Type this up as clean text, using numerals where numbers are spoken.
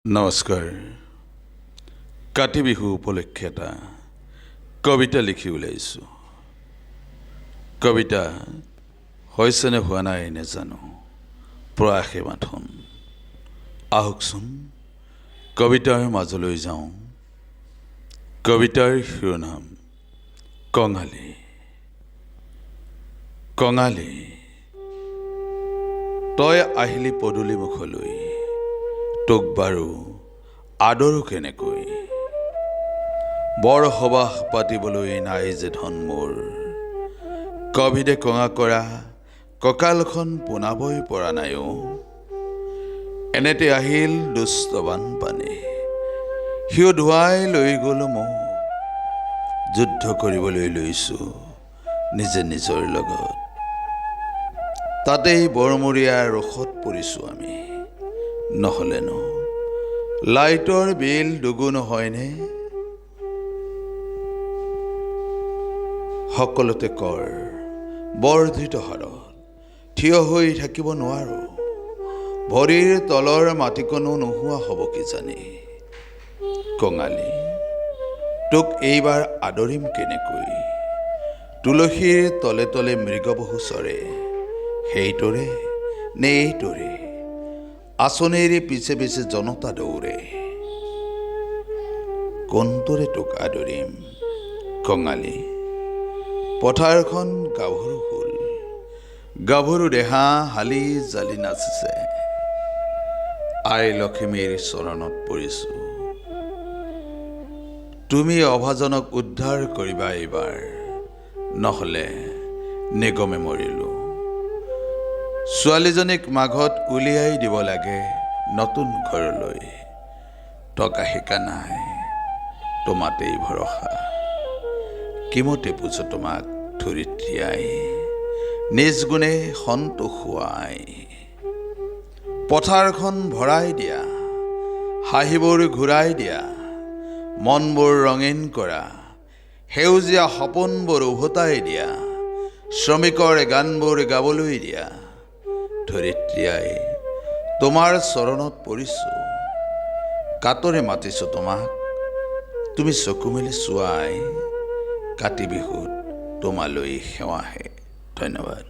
নমস্কাৰ। কাতি বিহু উপলক্ষে এটা কবিতা লিখি উলিয়াইছোঁ। কবিতা হৈছেনে হোৱা নাই নেজানো, প্ৰয়াসে মাথোন। আহকচোন, কবিতাৰ মাজলৈ যাওঁ। কবিতাৰ শিৰোনাম কঙালী। কঙালী, তই আহিলি পদূলি মুখলৈ, তোক বাৰু আদৰো কেনেকৈ? বৰ সবাহ পাতিবলৈ নাই যে ধন মোৰ। কভিডে কঙা কৰা কঁকালখন পোনাবই পৰা নাই অ'। এনেতে আহিল দুষ্ট বানপানী, সিও ধুৱাই লৈ গ'ল মোক। যুদ্ধ কৰিবলৈ লৈছোঁ নিজে নিজৰ লগত, তাতেই বৰমূৰীয়া ৰোষত পৰিছোঁ আমি। নহ'লেনো লাইটৰ বিল দুগুণ হয়নে? সকলোতে কৰ বৰ্ধিত হাৰত, থিয় হৈ থাকিব নোৱাৰোঁ। ভৰিৰ তলৰ মাটিকণো নোহোৱা হ'ব কিজানি। কঙালী, তোক এইবাৰ আদৰিম কেনেকৈ? তুলসীৰ তলে তলে মৃগপহু চৰে, সেইটোৰে নে এইটোৰে? আঁচনিৰ পিছে পিছে জনতা দৌৰে, কোনটোৰে তোক আদৰিম কঙালী? পথাৰখন গাভৰু হ'ল, গাভৰু দেহা হালি জালি নাচিছে। আই লখিমীৰ চৰণত পৰিছোঁ, তুমি অভাজনক উদ্ধাৰ কৰিবা এইবাৰ, নহ'লে নিগমে মৰিলোঁ। ছোৱালীজনীক মাঘত উলিয়াই দিব লাগে নতুন ঘৰলৈ। টকা সিকা নাই, তোমাতেই ভৰসা। কিমতে পুজো তোমাক ধৰিত্ৰীয়াই, নিজ গুণে সন্তোষ হোৱাই। পথাৰখন ভৰাই দিয়া, হাঁহিবোৰ ঘূৰাই দিয়া, মনবোৰ ৰঙীন কৰা, সেউজীয়া সপোনবোৰ উভতাই দিয়া, শ্ৰমিকৰ গানবোৰ গাবলৈ দিয়া। ধৰিত্ৰীয়াই তোমাৰ চৰণত পৰিছোঁ, কাতৰে মাতিছোঁ তোমাক, তুমি চকু মেলি চোৱাই। কাতি বিহুত তোমালৈ সেৱাহে। ধন্যবাদ।